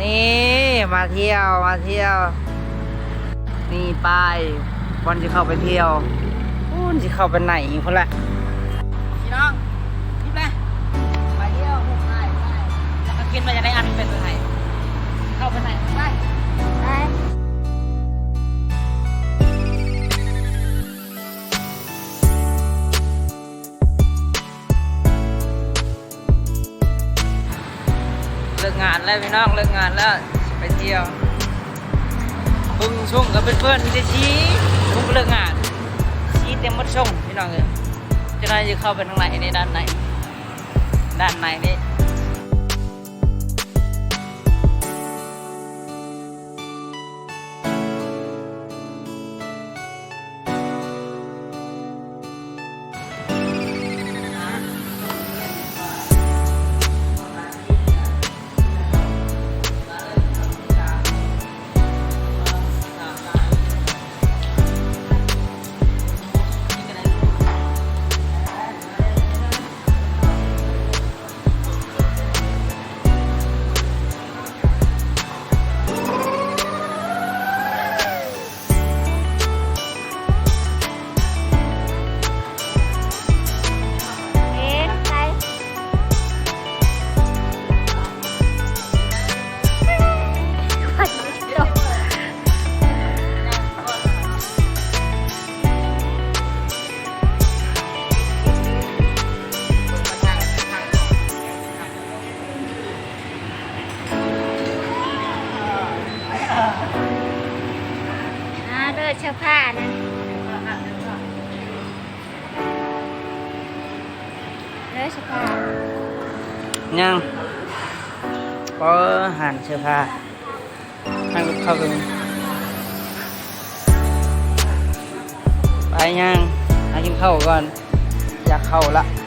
ນີ້ ມາທ່ຽວ ມາທ່ຽວ ນີ້ປ້າຍ ບ່ອນຊິເຂົ້າໄປທ່ຽວ ພຸ້ນ ຊິເຂົ້າໄປໃນພຸ້ນແຫຼະ ພີ່ນ້ອງ ນີ້ໄປ ໄປທ່ຽວ ໄປ ໄປ ແລ້ວກໍຄິດວ່າຈະໄດ້ອັນເປັນໄປ ເຂົ້າໄປໃນ ໄປ ໄປ. ເລີກງານແລ້ວພີ່ນ້ອງ ເລີກງານແລ້ວ ຊິໄປທ່ຽວ ເບິ່ງຊົງກັບເພື່ອນໆ ມີແຕ່ຊີ ເພິ່ນກໍເລີກງານ ຊີເຕັມໝົດຊົງພີ່ນ້ອງເອີຍ ຈັກໜ້ອຍຊິເຂົ້າໄປທາງໃນນີ້ ດ້ານໃນ ດ້ານໃນນີ້. ອ່າ ເດີ ເສື້ອຜ້ານະ ເດີ ເສື້ອຜ້າ ຍັງ ເປີ ຮ້ານເສື້ອຜ້າ. ທາງເຂົ້າເບິ່ງ ໄປຍ່າງຫາກິນເຂົ້າກ່ອນ ຢາກເຂົ້າລະ.